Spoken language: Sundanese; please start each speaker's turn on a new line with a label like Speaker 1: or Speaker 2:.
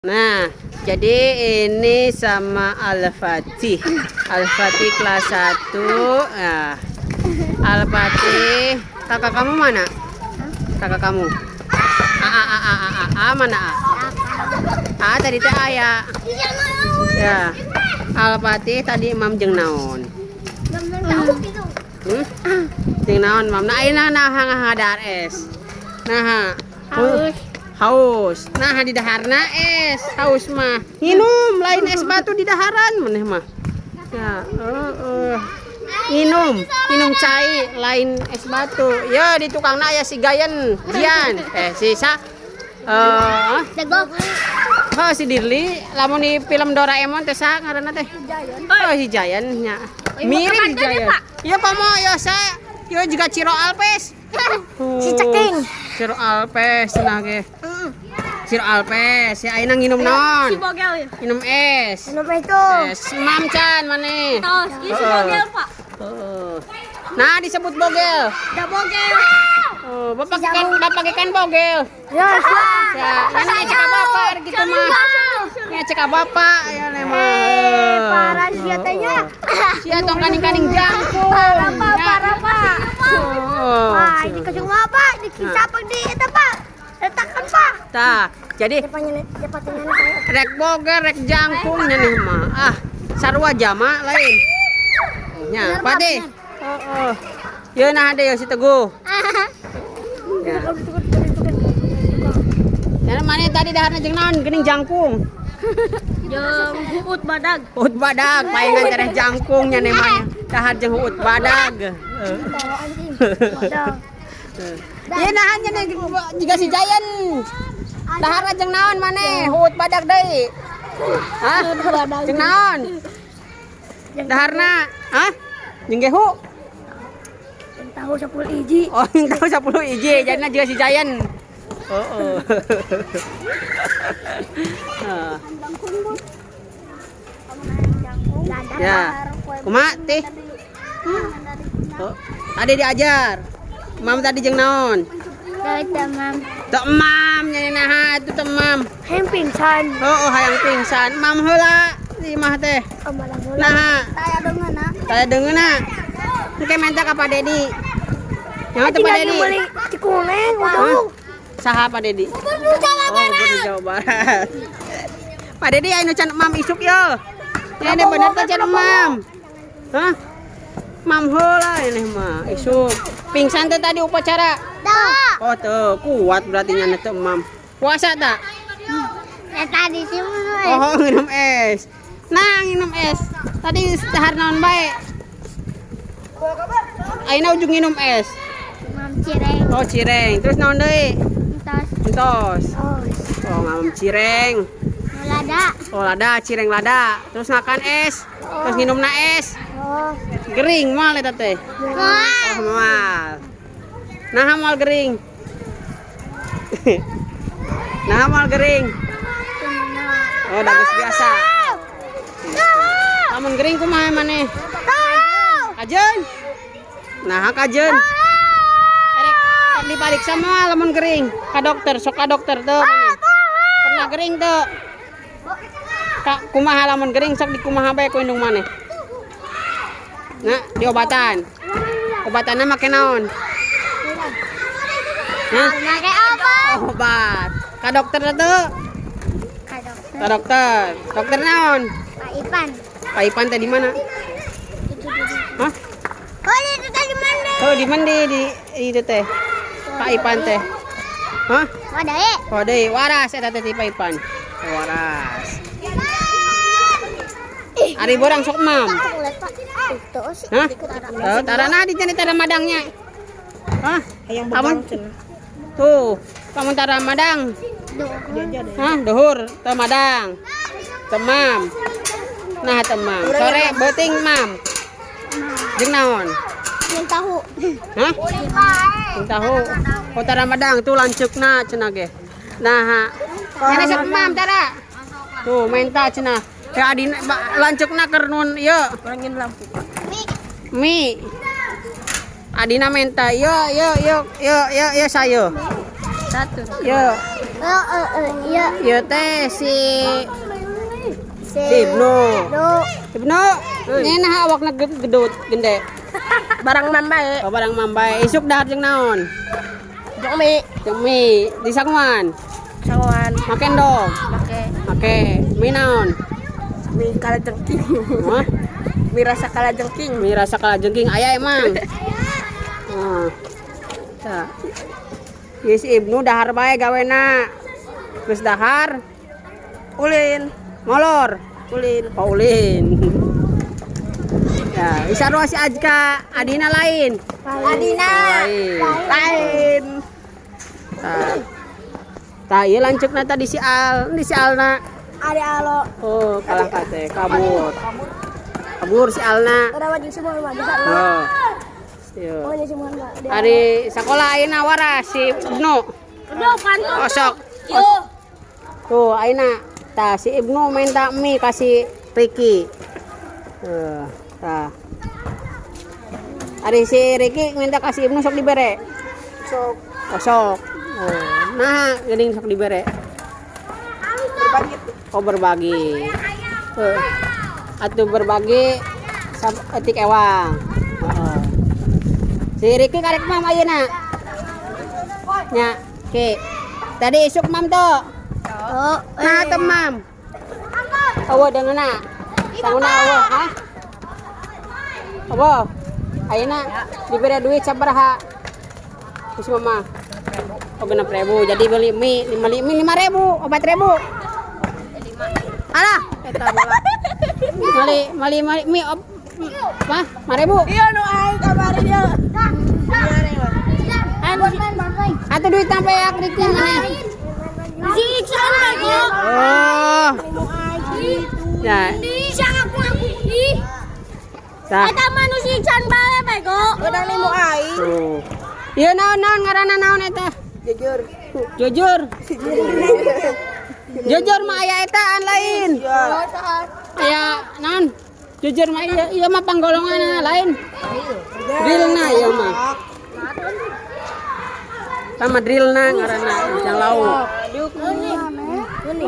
Speaker 1: Nah, jadi ini sama Al-Fatih. Al-Fatih kelas 1. Nah, Al-Fatih, kakak kamu mana? Kakak kamu. A A A A A A, A mana A? A tadi teh aya. Ya. Al-Fatih tadi mam jeung naon? Hmm? Jeung naon mam? Nah, ayeuna nah ngadahar es. Nah,
Speaker 2: Haus.
Speaker 1: Haus. Nah, di daharna es. Haus mah. Nginum, lain es batu di daharan maneh mah. Ya, heeh. Nginum, minum cai lain es batu. Ya, di tukangna aya si Gayan, Jian. Eh, si sa eh
Speaker 2: Teguh.
Speaker 1: Oh, si Dirli, lamun di film Doraemon teh sa ngaranna teh? Oh, si Giant nya. Mirip si Giant. Iya, komo ya sa. Yo juga Ciro Alves.
Speaker 2: Si Ceking.
Speaker 1: Ciro Alves cenah ge. Ciro Alves, ya ayeuna nginum naon?
Speaker 2: Si Bogel ya.
Speaker 1: Minum es.
Speaker 2: Minum itu.
Speaker 1: Es mam can maneh.
Speaker 2: Tos, ini si Bogel, Pak.
Speaker 1: Heeh. Nah, disebut bogel.
Speaker 2: Da bogel.
Speaker 1: Oh, bapak kan bogel.
Speaker 2: Ya,
Speaker 1: Ya, ini cek bapak gitu mah. Ini cek bapak ya mah.
Speaker 2: Eh, parah sia teh nya.
Speaker 1: Sia tong kaning-kaning jangkung.
Speaker 2: Parah, Pak,
Speaker 1: Ya.
Speaker 2: parah, Pak.
Speaker 1: Oh.
Speaker 2: Wah, ini kasih apa? Dikisap di eta, Pak. Letakkan, Pak.
Speaker 1: Tah, jadi rek bogel, rek jangkung nya nih mah. Ah, sarua jama lain. Nya, Pati. Oh, oh. Ye nah ada ya si Teguh. Ya. Ya mana tadi daharna jeung naon geuning jangkung.
Speaker 2: Jeung huut badag.
Speaker 1: Huut badag, palingan tereh jangkung nya nih mah. Dahar jeung huut badag. Iya nah nya nih jiga si Giant. Dahar jeung naon maneh? Huut badag deui. Hah? Jeung naon? Daharna, hah? Jeung gehu?
Speaker 2: Tahu 10 iji.
Speaker 1: Oh, yang tahu 10 iji, jadinya juga si Giant. Oh. Ah. Ya. Kumaha teh? Oh, tadi diajar. Mam tadi jeung naon?
Speaker 2: Temam.
Speaker 1: Temam nya naha itu temam.
Speaker 2: Hayang pingsan.
Speaker 1: Oh, hayang pingsan. Mam heula di imah teh. Naha,
Speaker 2: Saya dengeuna.
Speaker 1: Saya dengeuna. Engke minta ka Pak Dedi. Yang itu Pak Dedi.
Speaker 2: Beli cikoneng
Speaker 1: Hah?
Speaker 2: udah.
Speaker 1: Saha Pak Dedi?
Speaker 2: Gubernur Jawa
Speaker 1: Oh, Gubernur Jawa Barat. Pak Dedi anu can mam isuk yo. Ya ini bener teh can mam. Hah? Mam heula ini mah isuk. Pingsan teh tadi upacara.
Speaker 2: Dah.
Speaker 1: Oh tuh kuat berarti nya teh mam. Puasa tak?
Speaker 2: Ya tadi sih.
Speaker 1: Oh, minum es. Nah, minum es. Tadi dahar naon bae? Ayeuna ujung minum es.
Speaker 2: Mam cireng.
Speaker 1: Oh, cireng. Terus naon deui?
Speaker 2: Entos.
Speaker 1: Entos.
Speaker 2: Oh,
Speaker 1: Oh, ngamam cireng.
Speaker 2: lada.
Speaker 1: Oh, lada, cireng lada. Terus makan es. Terus minum na es.
Speaker 2: Oh.
Speaker 1: Gering moal eta teh.
Speaker 2: Wah.
Speaker 1: Oh, moal. Nah, moal gering. Nah, moal gering. Oh, da geus biasa. Lamun gering kumaha maneh? Kajeun. Nah, kajeun. Erek sok dipariksa moal lamun gering ka dokter, sok ka dokter tuh maneh. Pernah gering tuh? Kak, kumaha lamun gering sok dikumaha bae ku indung maneh? Nah, diobatan. Obatannya make naon? Hah?
Speaker 2: Pakai apa?
Speaker 1: Obat. Ka dokter tuh?
Speaker 2: Ka dokter.
Speaker 1: Ka dokter. Dokter naon?
Speaker 2: Pak Ipan.
Speaker 1: Pak Ipan teh di mana? Hah?
Speaker 2: Oh, itu tadi mana?
Speaker 1: Oh, di mana di itu teh? Pak Ipan teh. Hah?
Speaker 2: Wadah.
Speaker 1: Oh, deui waras eta teh ti Pak Ipan. Waras. Ari borang sok mam. Hah? Oh, tarana di jani tara madangnya. Hah? Amun tuh, kamu tara madang. Hah, duhur teu madang. Temam. Nah, temam. Sore beuting mam. Jeung naon?
Speaker 2: Yang tahu.
Speaker 1: Hah? Jeung tahu. Oh, tara madang tuh lanceukna cenah ge. Nah, ini sok mam tara. Tuh, menta cenah. Ya adina lanceukna keur nun ieu.
Speaker 3: Kurangin lampu.
Speaker 1: Mi. Adina menta, yo yo yo yo yo yo sayo.
Speaker 3: Satu.
Speaker 1: Yo.
Speaker 2: Oh, iya.
Speaker 1: Ieu teh si
Speaker 2: Si
Speaker 1: si Ibnu.
Speaker 2: Ibnu.
Speaker 1: Ibnu, ini nah awakna gedut gede.
Speaker 3: Barang mambae.
Speaker 1: Oh, barang mambae. Isuk dahar jeung naon?
Speaker 3: Jeung mie.
Speaker 1: Jeung mie di sanguan.
Speaker 3: Sanguan.
Speaker 1: Make endog.
Speaker 3: Make.
Speaker 1: Make mie naon?
Speaker 3: Mie kalajengking.
Speaker 1: Hah?
Speaker 3: Mie rasa kalajengking.
Speaker 1: Mie rasa kalajengking aya emang. Nah. Tah. Ieu si Ibnu dahar bae gawena. Geus dahar
Speaker 3: Ulin.
Speaker 1: Molor.
Speaker 3: Ulin.
Speaker 1: Oh, ulin. Ya, sarua si Azka, adina lain.
Speaker 2: Adina.
Speaker 1: Lain.
Speaker 3: Lain.
Speaker 1: Tah. Tah, ieu lanceukna tadi si Al, ini si Alna.
Speaker 2: Ada alo.
Speaker 1: Oh, kalah kate, kabur. Kabur si Alna.
Speaker 2: Udah wajib semua wajib.
Speaker 1: Oh. Yo.
Speaker 2: Wajib semua.
Speaker 1: Ari sekolah ayeuna waras si Ibnu.
Speaker 2: Udah pantun.
Speaker 1: Oh, sok.
Speaker 2: Yo.
Speaker 1: Tuh, ayeuna tah si Ibnu minta mie kasih Ricky. Tuh, tah. Ari si Ricky minta kasih Ibnu sok dibere.
Speaker 3: Sok.
Speaker 1: Oh, sok. Oh, nah, geuning sok dibere.
Speaker 3: Berbagi.
Speaker 1: Oh, berbagi. Tuh. Atuh berbagi etik ewang. Heeh. Si Ricky karek mam ayeuna. Nya, Ki. Tadi isuk mam tuh.
Speaker 2: Oh.
Speaker 1: Nah, teu mam. Eueuh deungeuna. Sanguna eueuh, hah? Eueuh. Ayeuna dibere duit sabaraha? Ku si mama. Oh, 6.000. Jadi beli mie, beli mie 5.000, 4.000. Alah, eta bola. Mali mali mali mie op, mah, 5.000.
Speaker 3: Iya nu aing kamari dia.
Speaker 1: Atuh duit sampai ya Ricky mana?
Speaker 2: Si Iksan bego.
Speaker 1: Oh. Ya,
Speaker 2: Di aku aku ih.
Speaker 1: tah.
Speaker 2: Eta mah nu si Iksan bae bego.
Speaker 3: Udah nih mau aing.
Speaker 1: Tuh. Ieu naon naon ngaranna naon eta?
Speaker 3: Jujur.
Speaker 1: Jujur. Jujur mah aya etaan lain.
Speaker 3: Iya.
Speaker 1: Aya naon? Jujur mah ieu ieu mah panggolongan lain. Drillna ieu mah. Sama drillna ngaranna ikan laut.
Speaker 2: Ini.